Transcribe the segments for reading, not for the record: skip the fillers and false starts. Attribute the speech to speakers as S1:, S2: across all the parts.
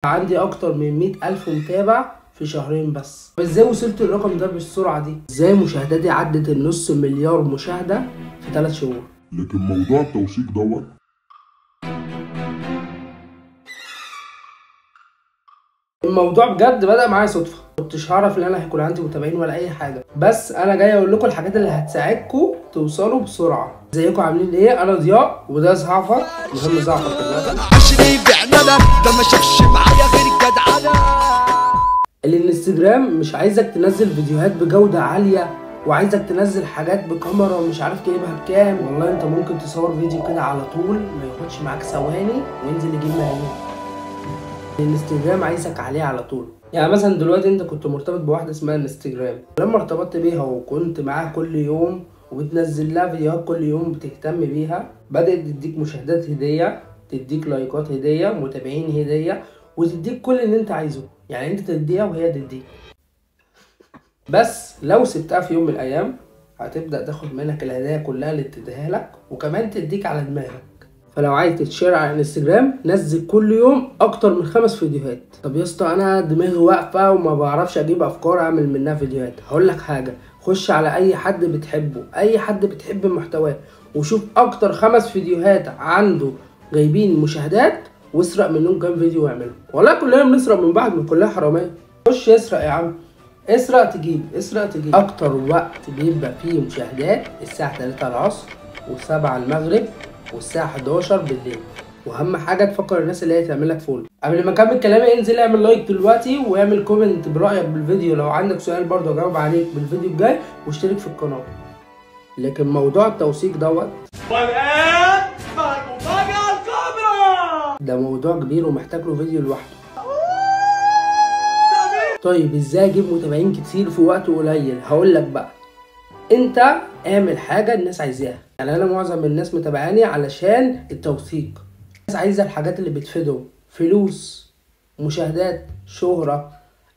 S1: عندي اكتر من 100,000 متابع في شهرين بس. ازاي وصلت الرقم ده بالسرعة دي؟ ازاي مشاهداتي عدت النص مليار مشاهده في 3 شهور؟
S2: لكن موضوع التوثيق دوت
S1: الموضوع بجد بدأ معايا صدفة، كنتش هعرف ان انا هيكون عندي متابعين ولا اي حاجة، بس انا جاي اقول لكم الحاجات اللي هتساعدكم توصلوا بسرعة. ازيكم عاملين ايه؟ انا ضياء وده زعفر، مهم زعفر دلوقتي.
S3: ده ما شافش معايا غير الجدعنة.
S1: الانستجرام مش عايزك تنزل فيديوهات بجودة عالية، وعايزك تنزل حاجات بكاميرا ومش عارف جايبها بكام. والله انت ممكن تصور فيديو كده على طول ما ياخدش معاك ثواني وينزل يجيب ملايين. الانستجرام عايزك عليه على طول. يعني مثلا دلوقتي انت كنت مرتبط بواحدة اسمها انستجرام، لما ارتبطت بيها وكنت معاها كل يوم وبتنزل لها فيديوهات كل يوم بتهتم بيها، بدات تديك مشاهدات هديه، تديك لايكات هديه، متابعين هديه، وتديك كل اللي انت عايزه. يعني انت تديها وهي تديك. بس لو سبتها في يوم من الايام هتبدا تاخد منك الهدايا كلها اللي بتديها لك، وكمان تديك على دماغك. فلو عايز تتشير على الانستجرام نزل كل يوم اكتر من 5 فيديوهات. طب يا اسطى انا دماغي واقفة وما بعرفش اجيب افكار اعمل منها فيديوهات، هقول لك حاجة، خش على اي حد بتحبه، اي حد بتحب محتواه، وشوف اكتر 5 فيديوهات عنده جايبين مشاهدات، واسرق منهم كام فيديو واعمله. والله كلنا بنسرق من بعض، من كلها حرامية. خش اسرق يا عم، اسرق تجيب، اسرق تجيب. اكتر وقت بيبقى فيه مشاهدات الساعة 3 العصر و7 المغرب والساعة 11 بالليل. واهم حاجة تفكر الناس اللي هي تعمل لك follow. قبل ما اكمل كلامي انزل اعمل like دلوقتي، واعمل comment برأيك بالفيديو، لو عندك سؤال برضه اجاوب عليك بالفيديو الجاي، واشترك في القناة. لكن موضوع التوثيق دوت
S4: والآن مع المفاجأة الكبرى،
S1: ده موضوع كبير ومحتاج له فيديو لوحده. طيب ازاي اجيب متابعين كتير في وقت قليل؟ هقول لك بقى، انت اعمل حاجة الناس عايزاها. يعني انا معظم الناس متابعاني علشان التوثيق، الناس عايزه الحاجات اللي بتفيدهم، فلوس، مشاهدات، شهره،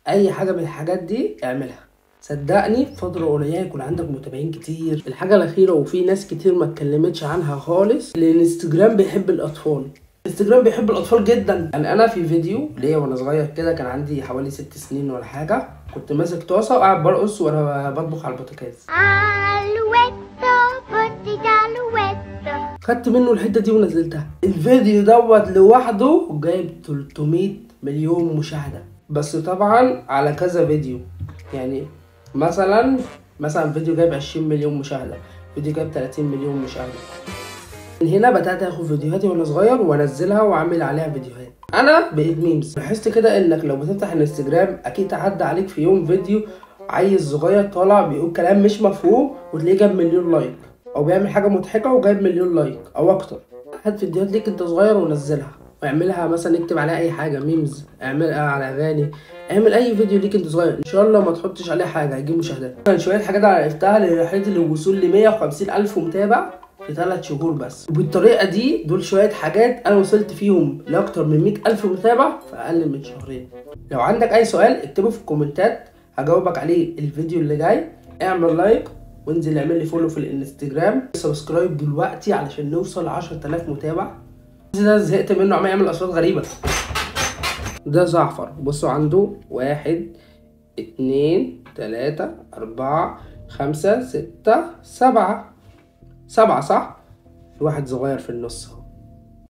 S1: اي حاجة من الحاجات دي اعملها. صدقني في فترة قليله يكون عندك متابعين كتير. الحاجة الاخيرة وفي ناس كتير ما اتكلمتش عنها خالص، الانستجرام بيحب الاطفال. الانستجرام بيحب الاطفال جدا. يعني انا في فيديو ليا وانا صغير كده، كان عندي حوالي 6 سنين ولا حاجة، كنت ماسك طاسه وقاعد برقص وانا بطبخ على البوتاجاز. خدت منه الحتة دي ونزلتها. الفيديو دوت لوحده جايب 300 مليون مشاهده، بس طبعا على كذا فيديو. يعني مثلا فيديو جايب 20 مليون مشاهده، فيديو جايب 30 مليون مشاهده. من هنا بدات اخد فيديوهاتي وانا صغير وانزلها واعمل عليها فيديوهات. انا بقيت memes. لاحظت كده انك لو بتفتح الانستجرام اكيد عدى عليك في يوم فيديو عيل صغير طالع بيقول كلام مش مفهوم وتلاقيه جاب مليون like، او بيعمل حاجة مضحكة وجايب مليون like او اكتر. هات فيديوهات ليك انت صغير ونزلها، واعملها مثلا اكتب عليها اي حاجة memes، اعملها على اغاني، اعمل اي فيديو ليك انت صغير، ان شاء الله ما تحطش عليه حاجة هيجيب مشاهدات. كان شوية حاجات عرفتها لرحلة الوصول ل 150,000 متابع في 3 شهور بس، وبالطريقه دي دول شوية حاجات انا وصلت فيهم لاكتر من 100,000 متابع في اقل من شهرين. لو عندك اي سؤال اكتبه في الكومنتات هجاوبك عليه الفيديو اللي جاي. اعمل like وانزل اعمل لي follow في الانستجرام، subscribe دلوقتي علشان نوصل 10,000 متابع. ده زهقت منه عمال يعمل اصوات غريبة. ده زعفر، بصوا عنده 1 2 3 4 5 6 7 7 صح؟ في واحد صغير في النص اهو.